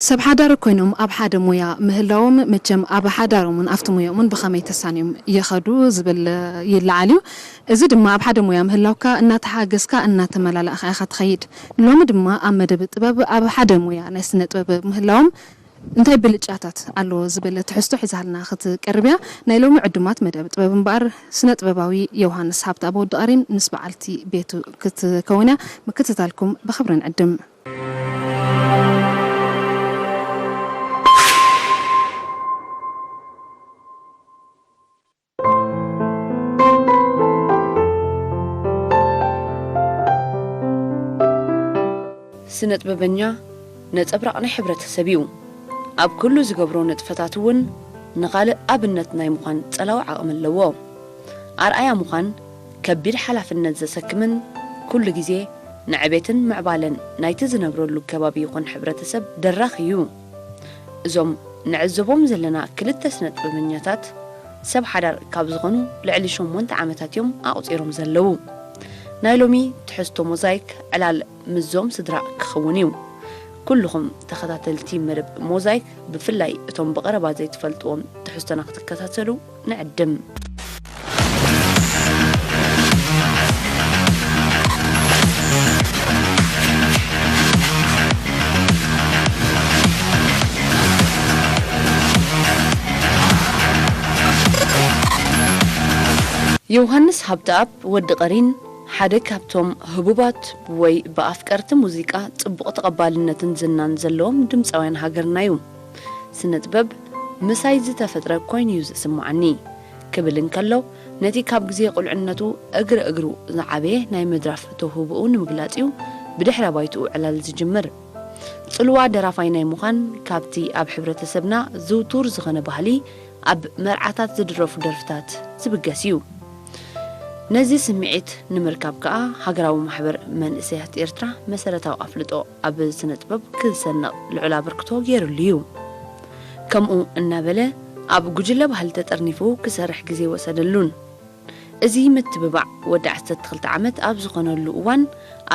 ሰብ ሓዳር ኮይኖም ኣብ ሓደ ሞያ ምህላዎም፣ መቸም ኣብ ሓዳሮምን ኣብቲ ሞያኦምን ብኸመይ ተሳንዮም ይኸዱ ዝብል ይለዓል እዩ። እዚ ድማ ኣብ ሓደ ሞያ ምህላውካ እናተሓገዝካ እናተመላላእካ ኢኻ ትኸይድ። ሎሚ ድማ ኣብ መደብ ጥበብ ኣብ ሓደ ሞያ ናይ ስነ ጥበብ ምህላዎም እንታይ ብልጫታት ኣለዎ ዝብል ትሕዝቶ ሒዛልና ክትቀርብ እያ። ናይ ሎሚ ዕዱማት መደብ ጥበብ እምበኣር ስነ ጥበባዊ ዮሃንስ ሃብተኣብ ወዲ ቀሪን ምስ በዓልቲ ቤቱ ክትከውን እያ። ምክትታልኩም ብኽብሪ ንዕድም። ስነ ጥበበኛ ነጸብራቕ ናይ ሕብረተሰብ እዩ። ኣብ ኩሉ ዝገብሮ ንጥፈታት እውን ንኻልእ ኣብነት ናይ ምዃን ጸላዊ ዓቕሚ ኣለዎ። ኣርኣያ ምዃን ከቢድ ሓላፍነት ዘሰክምን ኩሉ ግዜ ንዕቤትን ምዕባለን ናይቲ ዝነብረሉ ከባቢ ይኹን ሕብረተሰብ ደራኺ እዩ። እዞም ንዕዘቦም ዘለና ክልተ ስነ ጥበበኛታት ሰብ ሓዳር ካብ ዝኾኑ ልዕሊ ሸሞንተ ዓመታት እዮም ኣቑጺሮም ዘለዉ። ናይ ሎሚ ትሕዝቶ ሞዛይክ ዕላል ምስዞም ስድራ ክኸውን እዩ። ኩልኹም ተኸታተልቲ መደብ ሞዛይክ፣ ብፍላይ እቶም ብቐረባ ዘይትፈልጥዎም ትሕዝቶና ክትከታተሉ ንዕድም። ዮሃንስ ሃብተኣብ ወዲ ቀሪን ሓደ ካብቶም ህቡባት ወይ ብኣፍቀርቲ ሙዚቃ ጽቡቕ ተቐባልነትን ዝናን ዘለዎም ድምጻውያን ሃገርና እዩ። ስነ ጥበብ ምሳይ ዝተፈጥረ ኮይኑ እዩ ዝስምዓኒ ክብል እንከሎ፣ ነቲ ካብ ግዜ ቁልዕነቱ እግሪ እግሩ ዝዓበየ ናይ ምድራፍ ተውህቦኡ ንምግላጽ እዩ ብድሕረ ባይትኡ ዕላል ዝጅምር። ጽልዋ ደራፋይ ናይ ምዃን ካብቲ ኣብ ሕብረተሰብና ዝውቱር ዝኾነ ባህሊ ኣብ መርዓታት ዝድረፉ ደርፍታት ዝብገስ እዩ። ነዚ ስምዒት ንምርካብ ከኣ ሃገራዊ ማሕበር መንእሰያት ኤርትራ መሰረታዊ ኣፍልጦ ኣብ ስነ ጥበብ ክሰንቕ ልዑል ኣበርክቶ ገይሩሉ እዩ። ከምኡ እናበለ ኣብ ጉጅለ ባህሊ ተጠርኒፉ ክሰርሕ ግዜ ወሰደሉን። እዚ ምትብባዕ ወዲ ዓሰርተ ክልተ ዓመት ኣብ ዝኾነሉ እዋን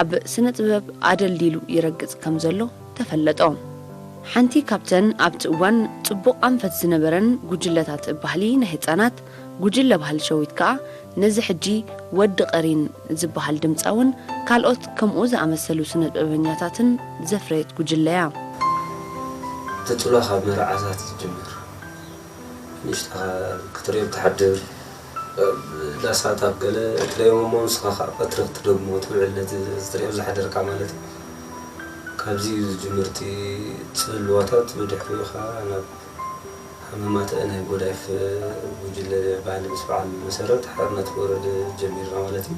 ኣብ ስነ ጥበብ ኣደልዲሉ ይረግጽ ከም ዘሎ ተፈለጦ። ሓንቲ ካብተን ኣብቲ እዋን ጽቡቕ ኣንፈት ዝነበረን ጉጅለታት ባህሊ ናይ ህጻናት ጉጅለ ባህሊ ሸዊት ከኣ ነዚ ሕጂ ወዲ ቀሪን ዝበሃል ድምጻውን ካልኦት ከምኡ ዝኣመሰሉ ስነ ጥበበኛታትን ዘፍረየት ጉጅለ እያ። ተጽሎ ካብ መርዓታት ዝጅምር ንእሽተኻ ክትሪኦ ትሓድር፣ ዳሳት ኣብ ገለ ትሪኦም እሞ ንስኻ ከዓ ቀትሪ ክትደግሞ ትውዕል ነቲ ትሪኦ ዝሓደርካ ማለት እዩ። ካብዚ እዩ ዝጅምር እቲ ጽልዋታት። ብድሕሪኡ ከዓ ናብ ሃመማተአ ናይ ጎዳይፍ ጉጅለ ባህሊ ምስ በዓል መሰረት ሓርነት ወረደ ጀሚርና ማለት እዩ።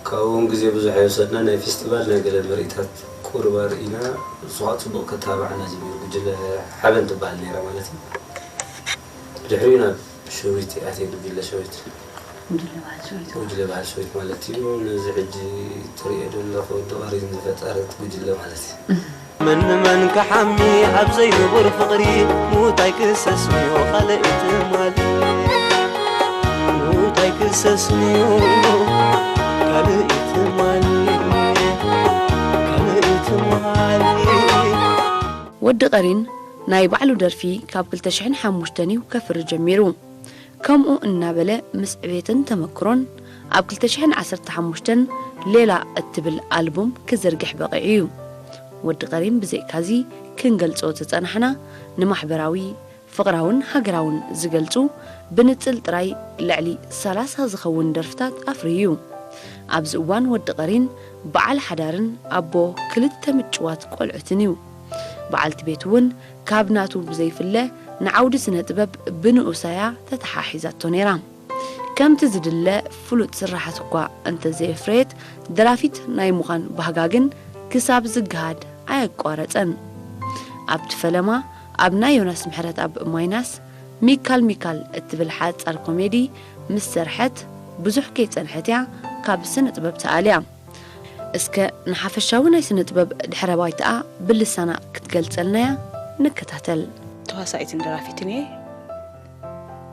ካብኡ እውን ግዜ ብዙሕ ኣይወሰድና፣ ናይ ፌስቲቫል ናይ ገለ ምርኢታት ቁሩብ ኣርኢና፣ እሱ ከዓ ጽቡቕ ክተባባዓና ጀሚሩ። ጉጅለ ሓበን ትበሃል ነይራ ማለት እዩ። ድሕሪኡ ናብ ሸዊት ኣትየ፣ ጉጅለ ሸዊት። ጉጅለ በዓል ሸዊት። ጉጅለ በዓል ሸዊት ማለት እዩ። ነዚ ሕጂ ትርእዮ ዘለኹ ወዲ ቐሪን ዝፈጠረት ጉጅለ ማለት እዩ። መን መን ክሓሚ ኣብ ዘይንቡር ፍቕሪ፣ ሙት ኣይክሰስንዮ ካልእ ትማሊ። ሙት ኣይክሰስንዮ ካልእ ትማሊ። ካልእ ትማሊ። ወዲ ቀሪን ናይ ባዕሉ ደርፊ ካብ ክልተ ሽሕን ሓሙሽተን እዩ ከፍሪ ጀሚሩ። ከምኡ እናበለ ምስ ዕቤትን ተመክሮን ኣብ ክልተ ሽሕን ዓሰርተ ሓሙሽተን ሌላ እትብል ኣልቡም ክዝርግሕ በቒዑ እዩ። ወዲ ቀሪን ብዘይካዚ ክንገልጾ ዝጸናሕና ንማሕበራዊ፣ ፍቕራውን ሃገራውን ዝገልጹ ብንጽል ጥራይ ልዕሊ ሰላሳ ዝኸውን ደርፍታት ኣፍርዩ እዩ። ኣብዚ እዋን ወዲ ቀሪን በዓል ሓዳርን ኣቦ ክልተ ምጭዋት ቆልዑትን እዩ። በዓልቲ ቤቱ እውን ካብ ናቱ ብዘይፍለ ንዓውዲ ስነ ጥበብ ብንኡሳያ ተተሓሒዛቶ ነይራ። ከምቲ ዝድለ ፍሉጥ ስራሓት እኳ እንተዘየፍረየት፣ ደራፊት ናይ ምዃን ባህጋ ግን ክሳብ ዝገሃድ ኣየቋረጸን። ኣብቲ ፈለማ ኣብ ናይ ዮናስ ምሕረትኣብ ማይናስ ሚካል ሚካል እትብል ሓጻር ኮሜዲ ምስ ሰርሐት ብዙሕ ከይጸንሐት እያ ካብ ስነ ጥበብ ተኣልያ። እስከ ንሓፈሻዊ ናይ ስነ ጥበብ ድሕረ ባይታኣ ብልሳና ክትገልጸልናያ ንከታተል። ተዋሳኢትን ደራፊትን እየ።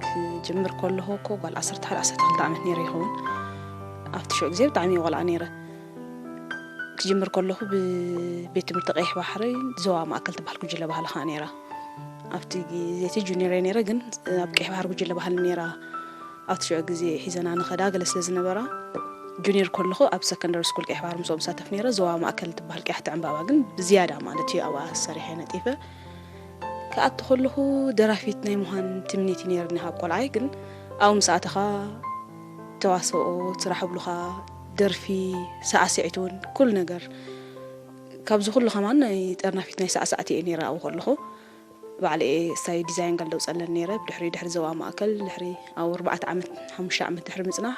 ክጅምር ከለኹ እኮ ጓል ዓሰርተ ሓደ ዓሰርተ ክልተ ዓመት ነይረ ይኸውን። ኣብቲ ሽዑ ግዜ ብጣዕሚ እየ ቆልዓ ነይረ። ክጅምር ከለኹ ብቤት ትምህርቲ ቀይሕ ባሕሪ ዞባ ማእከል ትበሃል ጉጅለ ባህሊ ከኣ ነይራ። ኣብቲ ግዜ እቲ ጁኒየር እየ ነይረ፣ ግን ኣብ ቀይሕ ባሕሪ ጉጅለ ባህሊ ነይራ። ኣብቲ ሽዑ ግዜ ሒዘና ንኸዳ ገለ ስለ ዝነበራ፣ ጁኒየር ከለኹ ኣብ ሰከንደሪ ስኩል ቀይሕ ባሕሪ ምስኦም ዝሳተፍ ነይረ። ዞባ ማእከል ትበሃል ቀያሕቲ ዕምባባ ግን ብዝያዳ ማለት እዩ ኣብኣ ሰሪሐ ነጢፈ። ክኣቱ ከለኹ ደራፊት ናይ ምዃን ትምኒት እዩ ነይርኒ ካብ ቆልዓይ፣ ግን ኣብኡ ምስ ኣተኻ ተዋስኦ፣ ስራሕ ይብሉኻ፣ ደርፊ፣ ሳዕስዒት እውን፣ ኩሉ ነገር። ካብዚ ኩሉ ከማን ናይ ጠርናፊት ናይ ሳዕሳዕቲ እየ ነይረ ኣብኡ ከለኹ። ባዕለ እየ ሳይ ዲዛይን ጋል ደውፀለን ነይረ። ብድሕሪ፣ ድሕሪ ዞባ ማእከል፣ ድሕሪ ኣብ ኣርባዕተ ዓመት፣ ሓሙሽተ ዓመት ድሕሪ ምፅናሕ፣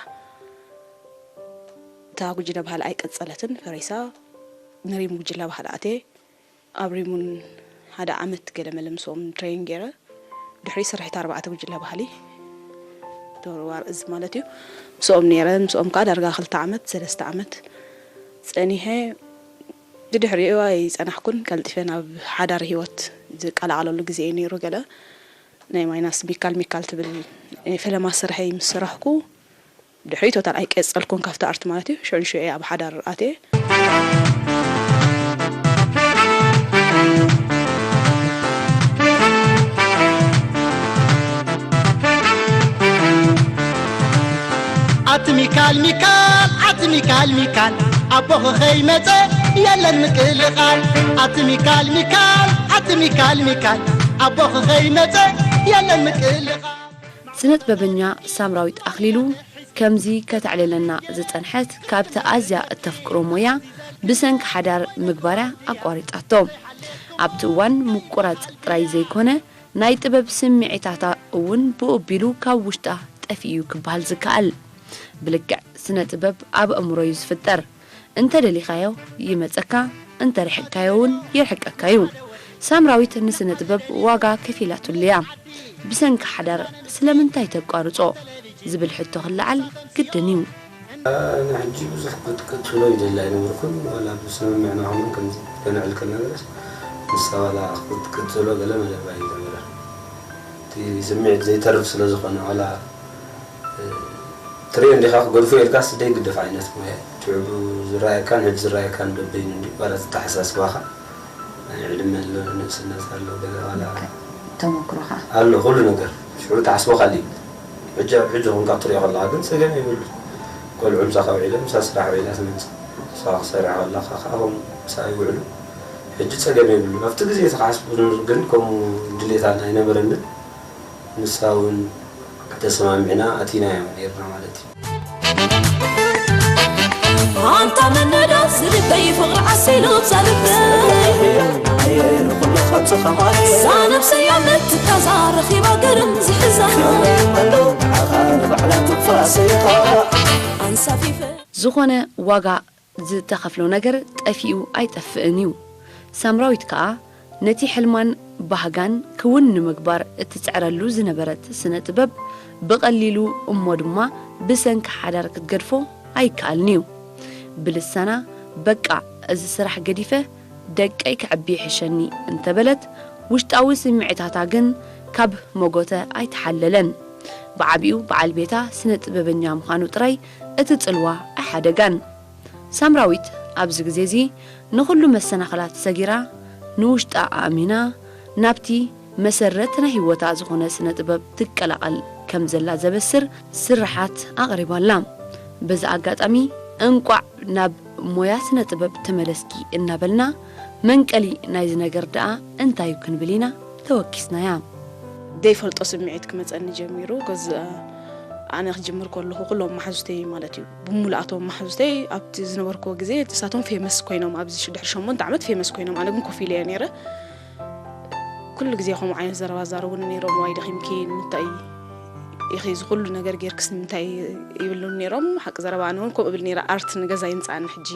እታ ጉጅለ ባህሊ ኣይቀፀለትን፣ ፈሪሳ። ንሪም ጉጅለ ባህሊ ኣትየ። ኣብ ሪሙን ሓደ ዓመት ገለ መለ ምስኦም ትሬን ገይረ። ድሕሪ ስርሒት ኣርባዕተ ጉጅለ ባህሊ፣ ተወርዋር እዚ ማለት እዩ። ምስኦም ነይረ። ምስኦም ከዓ ዳርጋ ክልተ ዓመት፣ ሰለስተ ዓመት ጸኒሐ። ብድሕሪኡ ኣይጸናሕኩን፣ ቀልጢፈ ናብ ሓዳር ህይወት ዝቀላቐለሉ ግዜ እዩ ነይሩ። ገለ ናይ ማይናስ ሚካል ሚካል ትብል፣ እ፣ ፈለማ ስርሐይ ምስ ሰራሕኩ፣ ድሕሪ ቶታል ኣይቀጸልኩን ካብቲ ኣርት ማለት እዩ። ሽዑ ንሽዑ እየ ኣብ ሓዳር ኣትየ። ኣቲ ሚካል ሚካል፣ ኣቲ ሚካል ሚካል፣ ኣቦኺ ከይመጸ የለን ምቅልቓል። ኣቲ ሚካል ሚካል፣ ኣቲ ሚካል ሚካል፣ ኣቦኺ ከይመጸ የለን ምቅልቓል። ስነ ጥበበኛ ሳምራዊት ኣኽሊሉ ከምዚ ከተዕልለና ዝጸንሐት፣ ካብቲ ኣዝያ እተፍቅሮ ሞያ ብሰንኪ ሓዳር ምግባርያ ኣቋሪጻቶ። ኣብቲ እዋን ምቁራጽ ጥራይ ዘይኮነ፣ ናይ ጥበብ ስምዒታታ እውን ብኡ ኣቢሉ ካብ ውሽጣ ጠፊኡ ክበሃል ዝከኣል። ብልክዕ ስነ ጥበብ ኣብ ኣእምሮ እዩ ዝፍጠር። እንተ ደሊኻዮ ይመጸካ፣ እንተ ርሒቕካዮ እውን የርሕቀካ እዩ። ሳምራዊት ንስነ ጥበብ ዋጋ ከፊላትሉ እያ። ብሰንኪ ሓዳር ስለምንታይ ተቋርጾ ዝብል ሕቶ ክለዓል ግድን እዩ። ንሕጂ ብዙሕ ክትቅጽሎ ይደሊ ኣይነበርኩን። ዋላ ብስምምዕና ኹን ከምዚ ከነዕል ከለና ገለስ ንሳ ዋላ ክትቅጽሎ ገለ መደባ ኣይነበረን። እቲ ስምዒት ዘይተርፍ ስለ ዝኾነ ዋላ፣ እ፣ ትሪኦ እንዲኻ ክገድፎ ኢልካስ ዘይግደፍ ዓይነት ሞያ እዩ። ሽዑ ዝረኣየካን ሕጂ ዝረኣየካን በበይኑ እንዲ ዋላ እቲ ኣተሓሳስባኻ ናይ ዕድመ ኣሎ፣ ንእስነት ኣሎ፣ ገለ ዋላ ተመክሮኻ ኣሎ፣ ኩሉ ነገር። ሽዑ ትሓስቦ ካልእ እዩ። ሕጂ ኣብ ሕጂ ኮንካ ክትሪኦ ከለኻ ግን ጸገም የብሉ። ቆልዑ ምሳኻ ውዒሎም፣ ምሳ ስራሕ ውዒላ ትመጽእ። ንስኻ ክትሰርሕ ከለኻ ከኣ ከምኡ ምሳኣ ይውዕሉ። ሕጂ ጸገም የብሉ። ኣብቲ ግዜ እቲ ክሓስቡ ግን ከምኡ ድሌት ኣይነበረንን። ንሳ እውን ተሰማሚዕና ኣቲናዮ ነይርና ማለት እዩ። ኣንታ መነዳት ዝልበይ ፍቕሪ ዓሲሉ ኣብዛ ልበይ። እዛ ነብሰይ ኣብ ምትካዛ ረኺባ ገርም ዝሕዛ። ኣንሳፊፈ ዝኾነ ዋጋ ዝተኸፍሎ ነገር ጠፊኡ ኣይጠፍእን እዩ። ሳምራዊት ከኣ ነቲ ሕልማን ባህጋን ክውን ንምግባር እትጽዕረሉ ዝነበረት ስነ ጥበብ ብቐሊሉ እሞ ድማ ብሰንኪ ሓዳር ክትገድፎ ኣይከኣልን እዩ። ብልሳና በቃ እዚ ስራሕ ገዲፈ ደቀይ ከዕቢ ይሕሸኒ እንተበለት፣ ውሽጣዊ ስምዒታታ ግን ካብ መጎተ ኣይተሓለለን። ብዓቢኡ በዓል ቤታ ስነ ጥበበኛ ምዃኑ ጥራይ እቲ ጽልዋ ኣይሓደጋን። ሳምራዊት ኣብዚ ግዜ እዚ ንኹሉ መሰናኽላት ሰጊራ፣ ንውሽጣ ኣእሚና፣ ናብቲ መሰረት ናይ ህይወታ ዝኾነ ስነ ጥበብ ትቀላቐል ከም ዘላ ዘበስር ስርሓት ኣቕሪባ'ላ። በዚ ኣጋጣሚ፣ እንቋዕ ናብ ሞያ ስነ ጥበብ ተመለስኪ እናበልና፣ መንቀሊ ናይዚ ነገር ደኣ እንታይ እዩ ክንብል ኢና ተወኪስናያ። ዘይፈልጦ ስምዒት ክመጸኒ ጀሚሩ። ከዚ ኣነ ክጅምር ከለኹ ኩሎም መሓዙተይ ማለት እዩ፣ ብምሉኣቶም መሓዙተይ ኣብቲ ዝነበርክዎ ግዜ ንሳቶም ፌመስ ኮይኖም፣ ኣብዚ ሽ-፣ ድሕሪ ሸሞንተ ዓመት ፌመስ ኮይኖም፣ ኣነ ግን ኮፍ ኢለ እየ ነይረ። ኩሉ ግዜ ከምኡ ዓይነት ዘረባ ዛረቡኒ ነይሮም፣ "ዋይ ደኺምኪ፣ ንምንታይ ኢኺ እዚ ኩሉ ነገር ጌርክስ ንምንታይ?" ይብሉኒ ነይሮም። ሓቂ ዘረባ ኣነ እውን ከምኡ እብል ነይረ፣ ኣርት ንገዛ ይምጻእኒ ሕጂ፣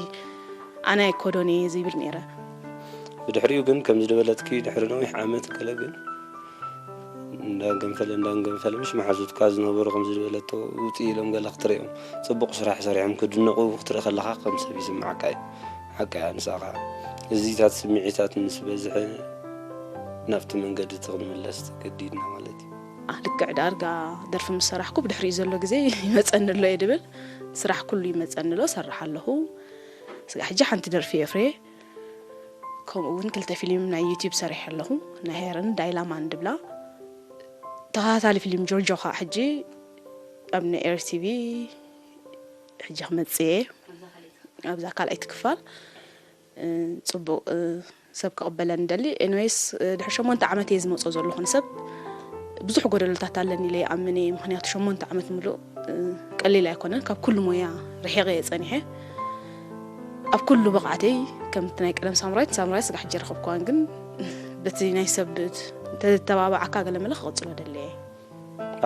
ኣነ ኣይኮዶን እየ ዝብል ነይረ። ብድሕሪኡ ግን ከምዚ ዝበለትኪ ድሕሪ ነዊሕ ዓመት ገለ ግን እንዳገንፈለ እንዳገንፈለ፣ ምሽ መሓዙትካ ዝነበሩ ከምዚ ዝበለቶ ውፅእ ኢሎም ገለ ክትሪኦም፣ ፅቡቕ ስራሕ ሰሪሖም ክድነቑ ክትርኢ ከለኻ ከም ሰብ ይስምዓካ እዩ። ሓቂ እያ ንስኻ። እዚታት ስምዒታት ምስ በዝሐ ናብቲ መንገዲ እቲ ክንምለስ ተገዲድና ማለት እዩ። ልክዕ ዳርጋ ደርፊ ምስ ሰራሕኩ ብድሕሪኡ ዘሎ ግዜ ይመጸኒ ኣሎ እየ ድብል። ስራሕ ኩሉ ይመጸኒ ኣሎ፣ እሰርሕ ኣለኹ። ስጋዕ ሕጂ ሓንቲ ደርፊ የፍርየ። ከምኡ እውን ክልተ ፊልም ናይ ዩቲዩብ ሰሪሐ ኣለኹ። ናይ ሄርን ዳይላማን ድብላ። ተኸታታሊ ፊልም ጆርጆ ኸዓ ሕጂ ኣብ ናይ ኤርቲቪ ሕጂ ክመጽእ እየ። ኣብዛ ካልኣይቲ ክፋል፣ እ፣ ጽቡቕ፣ እ፣ ሰብ ክቕበለኒ ደሊ። ኤኒዌይስ፣ እ፣ ድሕሪ ሸሞንተ ዓመት እየ ዝመጾ ዘለኹ ንሰብ። ብዙሕ ጎደሎታት ኣለኒ ኢለ ይኣምን እየ። ምኽንያቱ ሸሞንተ ዓመት ምሉእ፣ እ፣ ቀሊል ኣይኮነን። ካብ ኩሉ ሞያ ርሒቐ እየ ጸኒሐ። ኣብ ኩሉ ብቕዓተይ ከምቲ ናይ ቀደም ሳምራዊት፣ ሳምራዊት ስጋዕ ሕጂ ረኸብክዋን፣ ግን በቲ ናይ ሰብ ተተባባዓካ ገለ መለ ክቕጽሎ ደሊ እየ።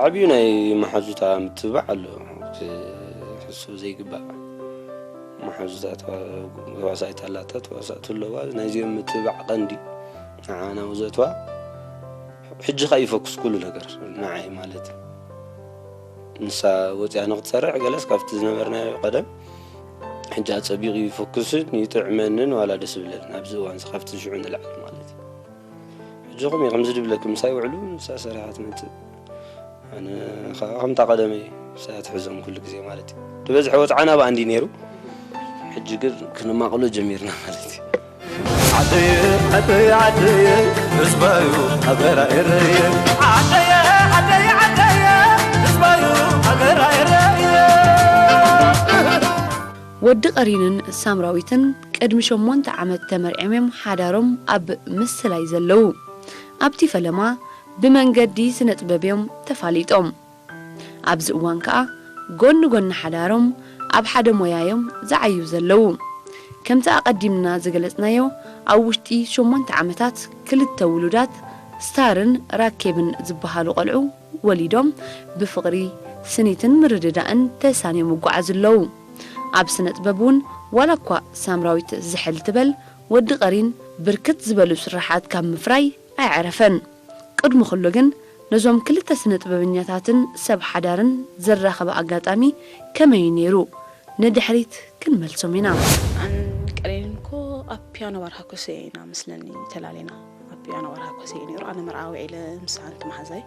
ዓብዩ ናይ መሓዙታ ምትብባዕ ኣሎ። ክሕሱ ዘይግባእ መሓዙታ ተዋ-፣ ተዋሳኢት ኣላታ፣ ተዋሳእቲ ኣለዋ። ናይዚኦም ምትብባዕ ቀንዲ ንዓና ውዘትዋ። ሕጂ ኸኣ ይፈኩስ ኩሉ ነገር ንዓይ ማለት እዩ። ንሳ ወፂኣ ንክትሰርሕ ገለስ ካብቲ ዝነበርናዮ ቀደም ሕጂ ኣፀቢቑ ይፈኩስን ይጥዕመንን ዋላ ደስ ብለን ኣብዚ እዋን እዚ ካብቲ ሽዑ ንላዕሊ ማለት እዩ። ሕጂ ኹም ከምዚ ድብለኪ ምሳይ ውዕሉ ንሳ ሰሪሓ ትመፅእ። ኣነ ኸዓ ከምታ ቀደመይ ንሳ ትሕዞም ኩሉ ግዜ ማለት እዩ። ዝበዝሐ ወፅዓና ብኣንዲ ነይሩ። ሕጂ ግን ክንማቕሎ ጀሚርና ማለት እዩ። ዓደየ ዓደየ ዓደየ ህዝባዩ ሃገራ ኤረየ። ዓደየ ዓደየ ዓደየ ህዝባዩ ሃገራ ኤረየ። ወዲ ቀሪንን ሳምራዊትን ቅድሚ ሸሞንተ ዓመት ተመርዕዮም እዮም ሓዳሮም ኣብ ምስላይ ዘለዉ። ኣብቲ ፈለማ ብመንገዲ ስነ ጥበብ እዮም ተፋሊጦም። ኣብዚ እዋን ከኣ ጎኒ ጎኒ ሓዳሮም ኣብ ሓደ ሞያ እዮም ዝዓዩ ዘለዉ። ከምቲ ኣቐዲምና ዝገለጽናዮ ኣብ ውሽጢ ሸሞንተ ዓመታት ክልተ ውሉዳት ስታርን ራኬብን ዝበሃሉ ቆልዑ ወሊዶም ብፍቕሪ፣ ስኒትን ምርድዳእን ተሳንዮም ይጓዓዙ ኣለዉ። ኣብ ስነ ጥበብ እውን ዋላ እኳ ሳምራዊት ዝሕል ትበል፣ ወዲ ቀሪን ብርክት ዝበሉ ስርሓት ካብ ምፍራይ ኣይዓረፈን። ቅድሚ ኩሉ ግን ነዞም ክልተ ስነ ጥበበኛታትን ሰብ ሓዳርን ዘራኸበ ኣጋጣሚ ከመይ እዩ ነይሩ? ንድሕሪት ክንመልሶም ኢና። ኣን ቀሬን እኮ ኣብ ፒያኖ ባርሃ ኮሴ ኢና መስለኒ ተላሌና። ኣብ ፒያኖ ባርሃ ኮሴ እዩ ነይሩ። ኣነ መርዓ ውዒለ ምስ ሓንቲ መሓዛይ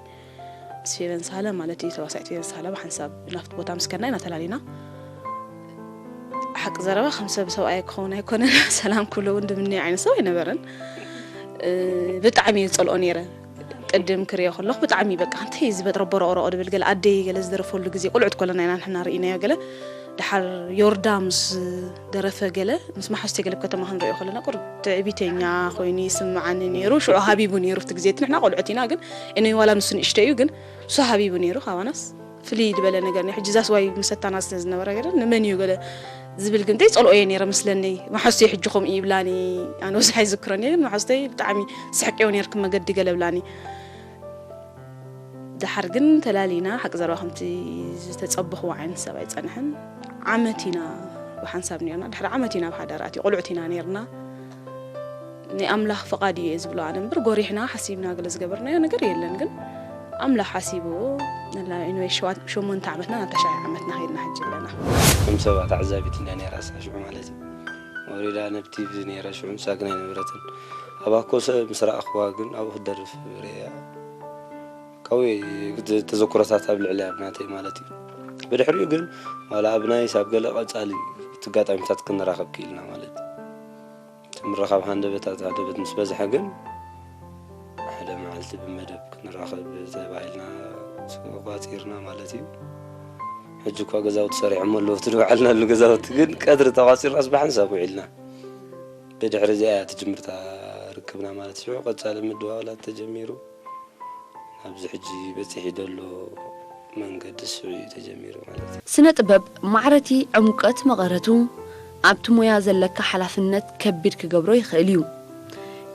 ምስ ፌቨን ሳህለ ማለት እዩ፣ ተዋሳኢት ፌቨን ሳህለ ብሓንሳብ ናብቲ ቦታ ምስ ከድና ኢና ተላሊና። ሓቂ ዘረባ ከም ሰብ ሰብኣይ ክኸውን ኣይኮነን። ሰላም ክብሎ እውን ድምንዮ ዓይነት ሰብ ኣይነበረን። እ፣ ብጣዕሚ እየ ዝጸልኦ ነይረ። ቅድም ክሪኦ ከለኹ ብጣዕሚ በቃ እንታይ እዩ ዝበጥረ ቦሮቆሮቆ ድብል ገለ ኣደይ ገለ ዝደረፈሉ ግዜ ቆልዑት ኮለና ኢና ንሕና ርኢናዮ ገለ። ድሓር ዮርዳ ምስ ደረፈ ገለ ምስ መሓዝተይ ገለ ኣብ ከተማ ክንሪኦ ከለና ቁሩብ ትዕቢተኛ ኮይኑ ይስምዓኒ ነይሩ። ሽዑ ሃቢቡ ነይሩ። እቲ ግዜ እቲ ንሕና ቆልዑት ኢና ግን እነ ዋላ ንሱ ንእሽተይ እዩ ግን ንሱ ሃቢቡ ነይሩ። ካባናስ ፍልይ ዝበለ ነገር ነይሩ። ሕጂ ዛስ ዋይ ምሰታና ስለ ዝነበረ ገለ ንመን እዩ ገለ ዝብል ግን ዘይጸልኦ እየ ነይረ ምስለኒ። መሓዝተይ ሕጂ ከምኡ ይብላኒ። ኣነ ብዙሕ ኣይዝክሮን እየ ግን መሓዝተይ ብጣዕሚ ስሕቅዮ ነይርኪ መገዲ ገለ ብላኒ። ደሓር ግን ተላሊና ሓቂ ዘረባ ከምቲ ዝተጸበኽዎ ዓይነት ሰብ ኣይጸንሐን። ዓመት ኢና ብሓንሳብ ነርና። ድሕሪ ዓመት ኢና ብሓዳር ኣትዮ ቆልዑት ኢና ነርና። ናይ ኣምላኽ ፍቓድ እዩ እየ ዝብሎ ኣነ እምበር ጎሪሕና ሓሲብና ገለ ዝገበርናዮ ነገር የለን። ግን ኣምላኽ ሓሲብዎ ነላ ኢንወይ ሸዋ-፣ ሸሞንተ ዓመትና ናብ ተሽዓይ ዓመትና ከይድና ሕጂ ኣለና። ከም ሰባት ኣዕዛቢት እንድያ ነይራ እሳ ሽዑ ማለት እዩ። ወሪዳ ነብ ቲቪ ነይራ ሽዑ ንሳ ግን ኣይነበረትን። ኣብ ኣኮሰ ምስ ረኣኽዋ ግን ኣብኡ ክትደርፍ ርእያ። ካብኡ ተዘክሮታት ኣብ ልዕሊ ኣብ ናተይ ማለት እዩ። ብድሕሪኡ ግን ዋላ ኣብ ናይስ ኣብ ገለ ቀጻሊ እቲ ኣጋጣሚታት ክንራኸብ ክኢልና ማለት እዩ። እቲ ምርኻብ ሃንደበታት ሃንደበት ምስ በዝሐ ግን ሓደ መዓልቲ ብመደብ ክንራኸብ ተባሂልና ተቋጺርና ማለት እዩ። ሕጂ እኳ ገዛውቲ ሰሪሖም ኣለዉ እቲ ዝወዓልናሉ ገዛውቲ ግን ቀትሪ ተቋጺርናስ ብሓንሳብ ውዒልና። ብድሕሪ እዚኣ እያ ትጅምርታ ርክብና ማለት ሽዑ ቀጻሊ ምድዋላት ተጀሚሩ። ኣብዚ ሕጂ በጺሒ ዘሎ መንገዲ ሽዑ እዩ ተጀሚሩ ማለት እዩ። ስነ ጥበብ ማዕረቲ ዕምቆት መቐረቱ ኣብቲ ሞያ ዘለካ ሓላፍነት ከቢድ ክገብሮ ይኽእል እዩ።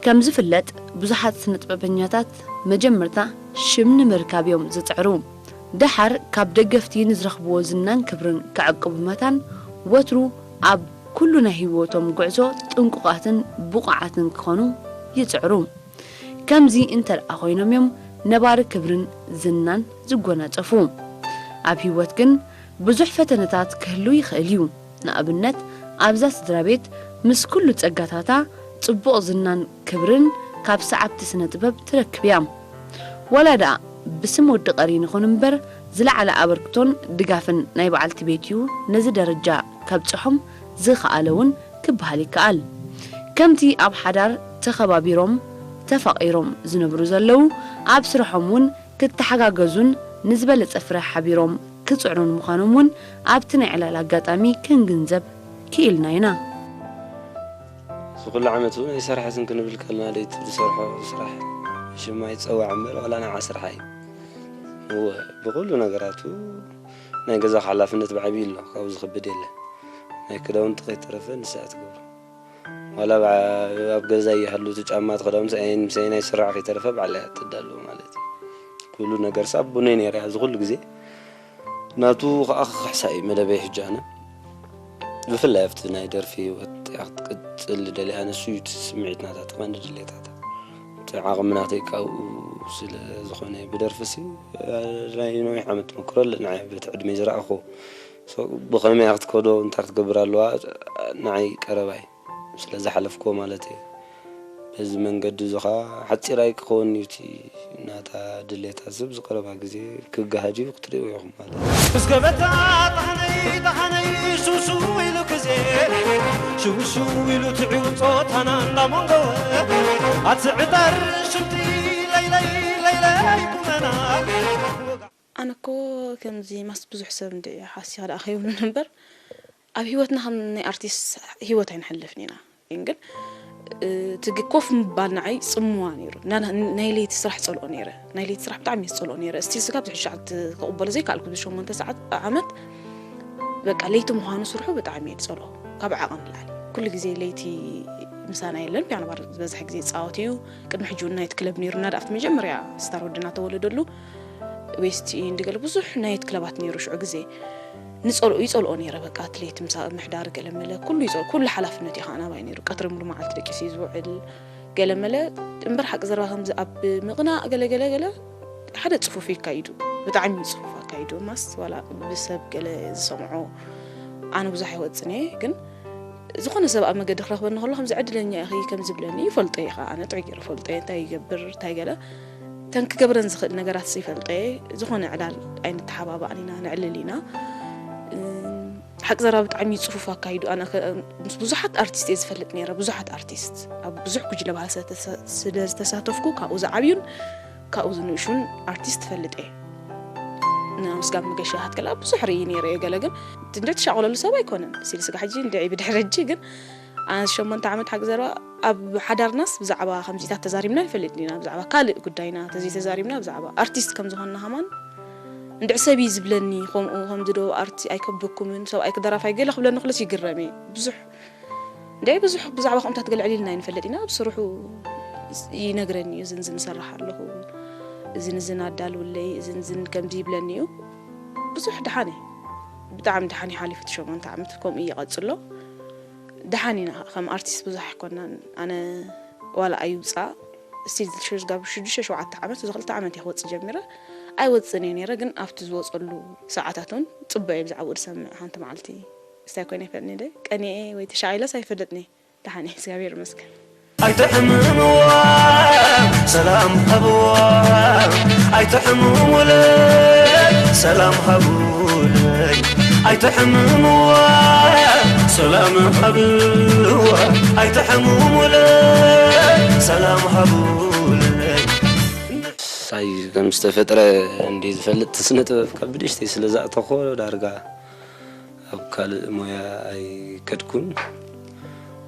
ከም ዝፍለጥ ብዙሓት ስነ ጥበበኛታት መጀመርታ ሽም ንምርካብ እዮም ዝጽዕሩ። ደሓር ካብ ደገፍቲ ንዝረኽብዎ ዝናን ክብርን ክዕቅቡ መታን ወትሩ ኣብ ኩሉ ናይ ህይወቶም ጉዕዞ ጥንቁቓትን ብቑዓትን ክኾኑ ይጽዕሩ። ከምዚ እንተ ደኣ ኮይኖም እዮም ነባሪ ክብርን ዝናን ዝጎናጸፉ። ኣብ ህይወት ግን ብዙሕ ፈተነታት ክህሉ ይኽእል እዩ። ንኣብነት ኣብዛ ስድራ ቤት ምስ ኩሉ ጸጋታታ ጽቡቕ ዝናን ክብርን ካብ ሰዓብቲ ስነ ጥበብ ትረክብ እያ። ዋላ ደኣ ብስም ወዲ ቀሪን ይኹን እምበር ዝለዓለ ኣበርክቶን ድጋፍን ናይ በዓልቲ ቤት እዩ ነዚ ደረጃ ከብጽሖም ዝኸኣለ እውን ክበሃል ይከኣል። ከምቲ ኣብ ሓዳር ተኸባቢሮም ተፋቒሮም ዝነብሩ ዘለዉ፣ ኣብ ስርሖም እውን ክተሓጋገዙን ንዝበለጸ ፍረ ሓቢሮም ክጽዕኑን ምዃኖም እውን ኣብቲ ናይ ዕላል ኣጋጣሚ ክንግንዘብ ክኢልና ኢና። እዚ ኩሉ ዓመት እውን ኣይሰራሕትን ክንብል ከለና ለይቲ ዝሰርሖ ስራሕ ሽማ ይፀዋዕ እምበር ዋላ ንዓ ስራሕ እዩ። እወ፣ ብኩሉ ነገራቱ ናይ ገዛ ሓላፍነት ብዓብዪ ኣሎ፣ ካብኡ ዝኸብድ የለ። ናይ ክዳውንቲ ከይተረፈ ንሳ እያ ትገብሮ። ዋላ ኣብ ገዛ ይሃሉ እቲ ጫማ እቲ ክዳውንቲ ኣየን ምሰይ ናይ ስራሕ ከይተረፈ ባዕላ እያ ትዳለዎ ማለት እዩ። ኩሉ ነገር ሳቡነይ ነይረ ኣብዚ ኩሉ ግዜ ናቱ ከዓ ክኽሕሳ እዩ መደበይ። ሕጂ ኣነ ብፍላይ ኣብቲ ናይ ደርፊ ህይወት እያ ክትቅፅል ደልያ፣ ንሱ እዩ እቲ ስምዒት ናታ፣ እቲ ቀንዲ ድሌታታ። እቲ ዓቕሚ ናተይ ካብኡ ስለ ዝኾነ ብደርፊ ሲ ናይ ነዊሕ ዓመት ተመክሮ ኣለኒ። ንዓይ በቲ ዕድመይ ዝረኣኹ ብኸመይ ክትከዶ እንታይ ክትገብር ኣለዋ ንዓይ ቀረባይ ስለ ዝሓለፍክዎ ማለት እየ። በዚ መንገዲ እዚ ኸዓ ሓፂር ኣይክኸውን እዩ እቲ ናታ ድሌታ፣ እዚ ኣብዚ ቀረባ ግዜ ክገሃድ እዩ ክትሪእዎ ኢኹም ማለት እዩ። እስከ በታ ጠሓነይ ጠሓነይ ሽውሽው ኢሉ ግዜ ሽውሽው ኢሉ ትዕውጾታና እንዳሞንጎወ ኣትዕጠር ሽምቲ ለይለይ ለይለይ ቁመና ኣነ እኮ ከምዚ ማስ ብዙሕ ሰብ እንዲ ሓሲኻ ደኣ ከይብሉን እምበር ኣብ ህይወትና ከም ናይ ኣርቲስት ህይወት ኣይንሕልፍን ኢና። ግን እቲ ኮፍ ምባል ንዓይ ጽምዋ ነይሩ። ናይ ለይቲ ስራሕ ጸልኦ ነይረ። ናይ ለይቲ ስራሕ ብጣዕሚ እየ ዝጸልኦ ነይረ። እስቲል ስጋብ ዝሕሻዕ ክቕበሎ ዘይከኣልኩ ብሸሞንተ ሰዓት ዓመት በቃ ለይቲ ምዃኑ ስርሑ ብጣዕሚ እየ ዝጸልኦ። ካብ ዓቐን ንላዕሊ። ኩሉ ግዜ ለይቲ ምሳና የለን። ፒያኖ ባር ዝበዝሕ ግዜ ይጻወት እዩ። ቅድሚ ሕጂ እውን ናይት ክለብ ነይሩና። ደኣ ኣብቲ መጀመርያ ስታር ወድና ተወለደሉ ዌስት ኢንድ ገለ ብዙሕ ናይት ክለባት ነይሩ ሽዑ ግዜ። ንጸልኦ ይጸልኦ ነይረ በቃ ኣትሌት ምሳ ምሕዳር ገለ መለ ኩሉ ይጸልኦ ኩሉ ሓላፍነት እዩ ከዓ ናባይ ነይሩ ቀትሪ ሙሉ መዓልቲ ደቂሱ እዩ ዝውዕል ገለ መለ እምበር ሓቂ ዘረባ ከምዚ ኣብ ምቕናእ ገለ ገለ ገለ ሓደ ጽፉፍ ይካይዱ ብጣዕሚ ጽፉፍ ኣካይዱ ማስ ዋላ ብሰብ ገለ ዝሰምዖ ኣነ ብዙሕ ኣይወጽን እየ ግን ዝኾነ ሰብ ኣብ መገዲ ክረኽበኒ ከሎ ከምዚ ዕድለኛ ኢኺ ከም ዝብለኒ ይፈልጦ እየ ከዓ ኣነ ጥዑይ ገይረ ፈልጦ እየ እንታይ ይገብር እንታይ ገለ እተን ክገብረን ዝኽእል ነገራት ዘይፈልጠ ዝኾነ ዕላል ኣይንተሓባባእን ኢና ነዕልል ኢና ሓቂ ዘረባ ብጣዕሚ እዩ ፅፉፍ ኣካይዱ ኣነ ምስ ብዙሓት ኣርቲስት እየ ዝፈልጥ ነይረ ብዙሓት ኣርቲስት ኣብ ብዙሕ ጉጅለ ባህል ስለ ዝተሳተፍኩ ካብኡ ዝዓብዩን ካብኡ ዝንእሹን ኣርቲስት ትፈልጥ እየ ንስጋብ መገሻ ሃትከላ ብዙሕ ርኢ ነይረ እየ ገለ ግን እንደ ትሻቆለሉ ሰብ ኣይኮነን ሲል ስጋ ሕጂ እንደ ብድሕሪ ሕጂ ግን ኣነ ሸሞንተ ዓመት ሓቂ ዘረባ ኣብ ሓዳርናስ ብዛዕባ ከምዚታት ተዛሪብና ይፈልጥ ኢና ብዛዕባ ካልእ ጉዳይና ተዘይተዛሪብና ብዛዕባ ኣርቲስት ከም ዝኾንና ከማን እንድዕ ሰብ እዩ ዝብለኒ ከምኡ ከምዚ ዶ ኣርቲ ኣይከብኩምን ሰብኣይ ክደራፋይ ገለ ክብለኒ ክለስ ይግረም እየ ብዙሕ እንደ ብዙሕ ብዛዕባ ከምታት ገለ ዕሊልና ይንፈልጥ ኢና ኣብ ስርሑ ይነግረኒ እዩ እዝን ዝንሰርሕ ኣለኹ እዝን እዝን ኣዳልውለይ እዝን እዝን ከምዚ ይብለኒ እዩ ብዙሕ ድሓን እዩ ብጣዕሚ ድሓን ይሓሊፉ እቲ ሸሞንተ ዓመት ከምኡ ይቐፅሎ ደሓን ኢና ከም ኣርቲስት ብዙሕ ኣይኮናን ኣነ ዋላ ኣይውፃእ እስቲል ሽጋብ ሽዱሽተ ሸውዓተ ዓመት እዚ ክልተ ዓመት እየ ክወፅእ ጀሚረ ኣይወፅእን እየ ነይረ ግን ኣብቲ ዝወፀሉ ሰዓታት እውን ፅቡቅ እየ ብዛዕባኡ ዝሰምዕ ሓንቲ መዓልቲ እስታይ ኮይነ ይፈልኒ ደ ቀኒኤ ወይ ተሻቒለስ ኣይፈልጥን እየ ደሓን እየ እግዚኣብሔር ይመስገን ኣይትሕምምዋ ሰላም ሃብዋ ኣይትሕምምለ ሰላም ሃቡለይ ኣይትሕምምዋ ሰላም ሃብዋ ኣይትሕምምለ ሰላም ሃቡለይ ሳይ ከም ዝተፈጥረ እንዲ ዝፈልጥ ስነ ጥበብ ካብ ብድሽተይ ስለ ዝኣተኾ ዳርጋ ኣብ ካልእ ሞያ ኣይከድኩን።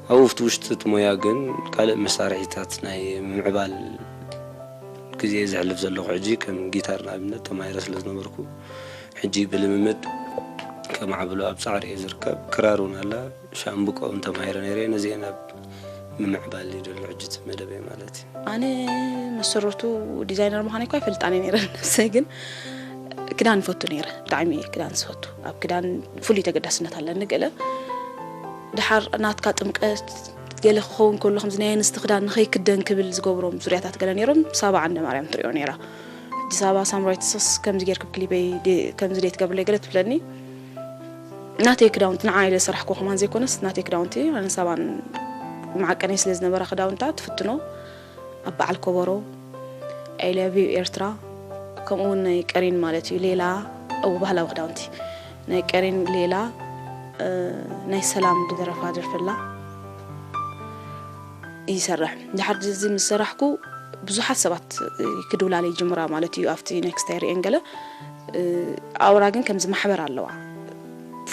ኣብኡ ኣብቲ ውሽጢ እቲ ሞያ ግን ካልእ መሳርሒታት ናይ ምምዕባል ግዜ ዘሕልፍ ዘለኹ ሕጂ ከም ጊታር ንኣብነት ተማሂረ ስለ ዝነበርኩ ሕጂ ብልምምድ ከማዕብሎ ኣብ ጻዕሪ እየ ዝርከብ። ክራር እውን ኣላ ሻምብቆ እውን ተማሂረ ነይረ እየ። ነዚአን ኣብ ምምዕባል ይደሎ ሕጂ እቲ መደበይ ማለት እዩ። ኣነ መሰረቱ ዲዛይነር ምዃነይ እኳ ኣይፈልጣን እየ ነይረ ንነብሰይ ግን ክዳን ይፈቱ ነይረ ብጣዕሚ እየ ክዳን ዝፈቱ ኣብ ክዳን ፍሉይ ተገዳስነት ኣለኒ ገለ ድሓር ናትካ ጥምቀት ገለ ክኸውን ከሎ ከምዚ ናይ ኣንስቲ ክዳን ንኸይክደን ክብል ዝገብሮም ዙርያታት ገለ ነይሮም ሳባ ዓንደ ማርያም ትሪኦ ነይራ ሕጂ ሳባ ሳምራዊትስስ ከምዚ ጌርክብ ክሊበይ ከምዚ ደይ ትገብርለይ ገለ ትብለኒ ናተይ ክዳውንቲ ንዓ ኢለ ዝሰራሕክዎ ከማን ዘይኮነስ ናተይ ክዳውንቲ ኣነ ሳባን መዓቀነይ ስለ ዝነበራ ክዳውንታ ትፍትኖ ኣብ በዓል ኮበሮ I love you ኤርትራ ከምኡ እውን ናይ ቀሪን ማለት እዩ ሌላ እው ባህላዊ ክዳውንቲ ናይ ቀሪን ሌላ ናይ ሰላም ዝደረፋ ደርፈላ ይሰርሕ። ድሓር እዚ ምስ ሰራሕኩ ብዙሓት ሰባት ክድውላለ ይጅምራ ማለት እዩ። ኣብቲ ኔክስት ኣይርእየን ገለ፣ ኣውራ ግን ከምዚ ማሕበር ኣለዋ።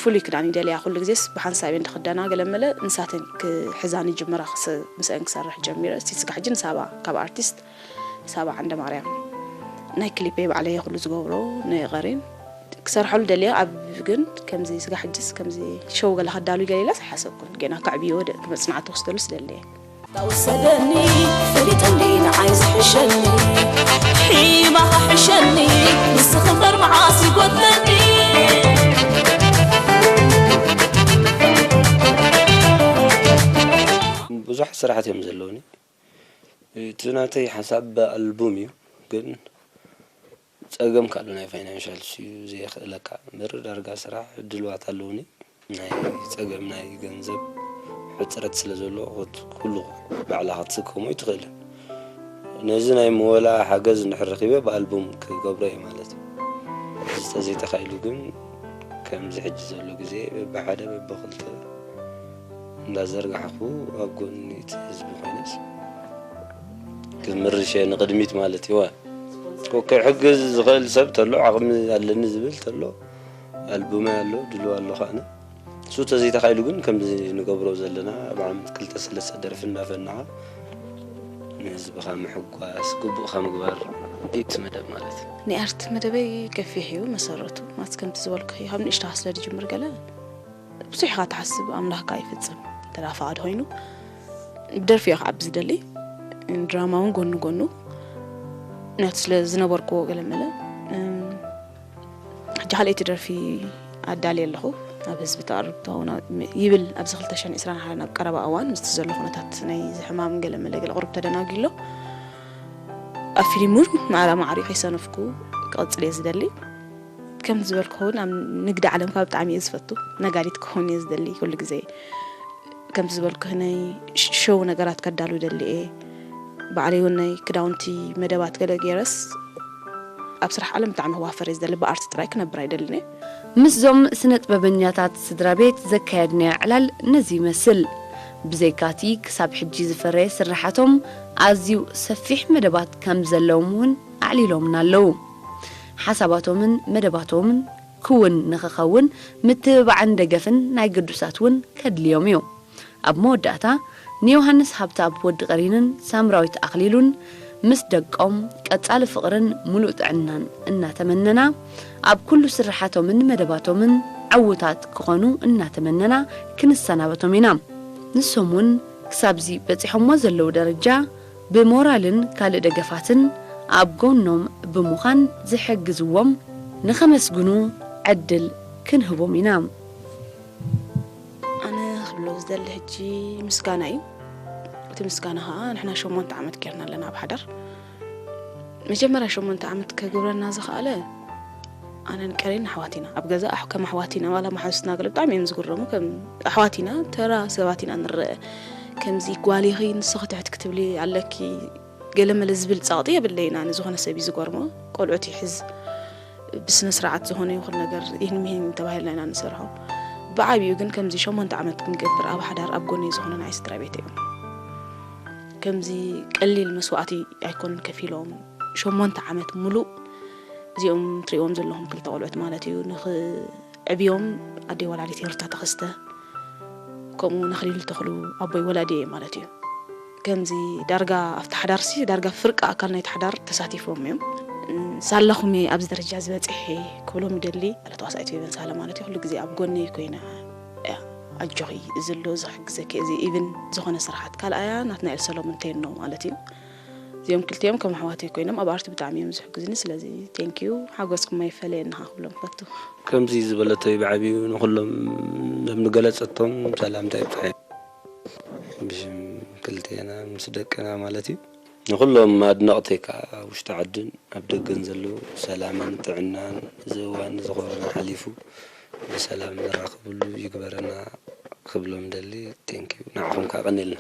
ፍሉይ ክዳን ይደልያ ኩሉ ግዜስ ብሓንሳብ እየን ዝኽደና። ገለ መለ ንሳተን ክሕዛን ይጅምራ። ክስ- ምስአን ክሰርሕ ጀሚረ። እስቲ ስጋሕ ሕጂ ንሳባ ካብ ኣርቲስት ሳባ ዓንደ ማርያም ናይ ክሊፐይ ባዕለይ ኩሉ ዝገብሮ ናይ ቀሪን ክሰርሐሉ ደልየ። ኣብ ግን ከምዚ ስጋሕ ሕጅስ ከምዚ ሸው ገለ ከዳሉ ገለ ኢላስ ኣይሓሰብኩን። ገና ከዕብዮ ወደ መጽናዕቲ ክስተሉስ ደልየ። ተውሰደኒ ፈሊጠኒ ንዓይ ዝሕሸኒ ሒማ ክሕሸኒ ንስኺ እምበር መዓስ ይጎድለኒ። ብዙሓት ስራሓት እዮም ዘለውኒ። እቲ ናተይ ሓሳብ ብኣልቡም እዩ፣ ግን ጸገም ካልእ ናይ ፋይናንሻል እዩ ዘየኽእለካ እምበር ዳርጋ ስራሕ ድልዋት ኣለውኒ። ናይ ጸገም ናይ ገንዘብ ሕጽረት ስለ ዘሎ፣ ኩሉ ባዕላ ክትስከሞ ኣይትኽእልን። ነዚ ናይ ምወላ ሓገዝ እንድሕር ረኺበ ብኣልቡም ክገብሮ እየ ማለት እዩ። እዚ ተዘይተኻኢሉ ግን ከምዚ ሕጂ ዘሎ ግዜ በብሓደ በብኽልተ እንዳዘርጋሕኩ ኣብ ጎኒ እቲ ህዝቢ ኮይነስ ክምርሽ እየ ንቕድሚት ማለት እዩ። ክሕግዝ ዝኽእል ሰብ ተሎ፣ ዓቕሚ ኣለኒ ዝብል ተሎ፣ ኣልቡመይ ኣሎ፣ ድልው ኣለኹ ኣነ። እሱ ተዘይተኻኢሉ ግን ከምዚ ንገብሮ ዘለና ኣብ ዓመት ክልተ ሰለስተ ደርፊ እናፈናኻ ንህዝብኻ ምሕጓስ፣ ግቡእካ ምግባር እዩ እቲ መደብ ማለት እዩ። ናይ ኣርት መደበይ ገፊሕ እዩ መሰረቱ። ማለት ከምቲ ዝበልኩ ካብ ንእሽተኻ ስለ ዝጅምር ገለ ብዙሕ ኢኻ ትሓስብ፣ ኣምላኽ ከኣ ይፍጽም። እንተ ደኣ ፍቓድ ኮይኑ ብደርፊ እየ ክዓቢ ዝደሊ። ድራማ እውን ጎኒ ጎኑ ናቱ ስለ ዝነበርክዎ ገለ መለ፣ እም፣ ሕጂ ካልኣይቲ ደርፊ ኣዳልየ ኣለኹ። ኣብ ህዝቢ ተቕርብ ትኸውን ይብል። ኣብዚ ክልተ ሽሕን ዕስራን ሓደን ኣብ ቀረባ እዋን ምስቲ ዘሎ ኩነታት ናይ እዚ ሕማም ገለ መለ ገለ ቁሩብ ተደናጒ ኣሎ። ኣብ ፊልም እውን ማዕረ ማዕሪኡ ከይሰነፍኩ ክቕጽል እየ ዝደሊ። ከም ዝበልኩ ክኸውን ኣብ ንግዲ ዓለም ካብ ብጣዕሚ እየ ዝፈቱ። ነጋዲት ክኸውን እየ ዝደሊ ኩሉ ግዜ። ከም ዝበልኩ ናይ ሽ- ሸው ነገራት ከዳሉ ደሊ እየ። ባዕለይ እውን ናይ ክዳውንቲ መደባት ገለ ገይረስ ኣብ ስራሕ ዓለም ብጣዕሚ ክዋፈር እየ ዝደሊ። ብኣርት ጥራይ ክነብር ኣይደልን እየ። ምስዞም ስነ ጥበበኛታት ስድራ ቤት ዘካየድናዮ ዕላል ነዚ ይመስል። ብዘይካቲ ክሳብ ሕጂ ዝፈረየ ስርሓቶም ኣዝዩ ሰፊሕ መደባት ከም ዘለዎም እውን ኣዕሊሎምና ኣለዉ። ሓሳባቶምን መደባቶምን ክውን ንኽኸውን ምትብባዕን ደገፍን ናይ ግዱሳት እውን ከድልዮም እዩ። ኣብ መወዳእታ ንዮሃንስ ሃብተኣብ ወዲ ቀሪንን ሳምራዊት ኣኽሊሉን ምስ ደቆም ቀጻሊ ፍቕርን ሙሉእ ጥዕናን እናተመነና፣ ኣብ ኩሉ ስርሓቶምን መደባቶምን ዕዉታት ክኾኑ እናተመነና ክንሰናበቶም ኢና። ንሶም እውን ክሳብዚ በጺሖሞ ዘለዉ ደረጃ ብሞራልን ካልእ ደገፋትን ኣብ ጎኖም ብምዃን ዝሕግዝዎም ንኸመስግኑ ዕድል ክንህቦም ኢና። ኣነ ክብሎ ዝደሊ ሕጂ ምስጋና እዩ። እቲ ምስጋና ኸዓ ንሕና ሸሞንተ ዓመት ጌርና ኣለና ኣብ ሓዳር። መጀመርያ ሸሞንተ ዓመት ከግብረና ዝኸኣለ ኣነን ቀሬን ኣሕዋት ኢና። ኣብ ገዛ ኣሕ- ከም ኣሕዋት ኢና፣ ዋላ መሓዙትና ገለ ብጣዕሚ እዮም ዝግረሙ። ከም ኣሕዋት ኢና፣ ተራ ሰባት ኢና ንረአ። ከምዚ ጓል ኢኺ ንስኺ ትሕት ክትብሊ ኣለኪ ገለ መለ ዝብል ጸቕጢ የብለይን። ኣነ ዝኾነ ሰብ እዩ ዝገርሞ። ቆልዑት ይሕዝ፣ ብስነ ስርዓት ዝኾነ ይኹን ነገር ይህን ምሂን ተባሂልና ኢና ንሰርሖ። ብዓብዩ ግን ከምዚ ሸሞንተ ዓመት ክንገብር ኣብ ሓዳር ኣብ ጎነይ ዝኾነ ናይ ስድራ ቤት እዮም። ከምዚ ቀሊል መስዋእቲ ኣይኮኑን ከፊሎም። ሸሞንተ ዓመት ሙሉእ እዚኦም ትሪእዎም ዘለኹም ክልተ ቆልዑት ማለት እዩ። ንኽዕብዮም ኣደይ ወላዲት ሂርታ ተኸስተ፣ ከምኡ ንኣኽሊሉ ተኽሉ ኣቦይ ወላዲ እየ ማለት እዩ። ከምዚ ዳርጋ ኣብቲ ሓዳርሲ ዳርጋ ፍርቂ ኣካል ናይቲ ሓዳር ተሳቲፎም እዮም። ሳላኹም እየ ኣብዚ ደረጃ ዝበፅሐ ክብሎም ይደሊ። ተዋሳኢት ፌቨን ሳህለ ማለት እዩ። ኩሉ ግዜ ኣብ ጎነይ ኮይና እያ። ኣጆኺ፣ እዚ ኣሎ፣ እዚ ክሕግዘኪ፣ እዚ ኢቭን ዝኾነ ስራሓት ካልኣያ ናትናኤል ሰሎሞን ቴኖ ማለት እዩ። እዚኦም ክልቲኦም ከም ኣሕዋተይ ኮይኖም ኣብ ኣርት ብጣዕሚ እዮም ዝሕግዙኒ። ስለዚ ቴንኪዩ፣ ሓጎስኩም ኣይፈለየና ክብሎም ፈቱ። ከምዚ ዝበለቶ እዩ ብዓብዩ ንኹሎም ነብንገለጸቶም ሰላምታ ይብጽሐ። ብሽም ክልቴና ምስ ደቅና ማለት እዩ። ንኹሎም ኣድነቕተይ ከኣ ኣብ ውሽጢ ዓድን ኣብ ደገን ዘለዉ ሰላምን ጥዕናን፣ እዚ እዋን እዚ ኮሮና ሓሊፉ ብሰላም ንራኸበሉ ይግበረና ክብሎም ደሊ። ቴንኪዩ፣ ንዓኹም ከኣ ቀኒልና።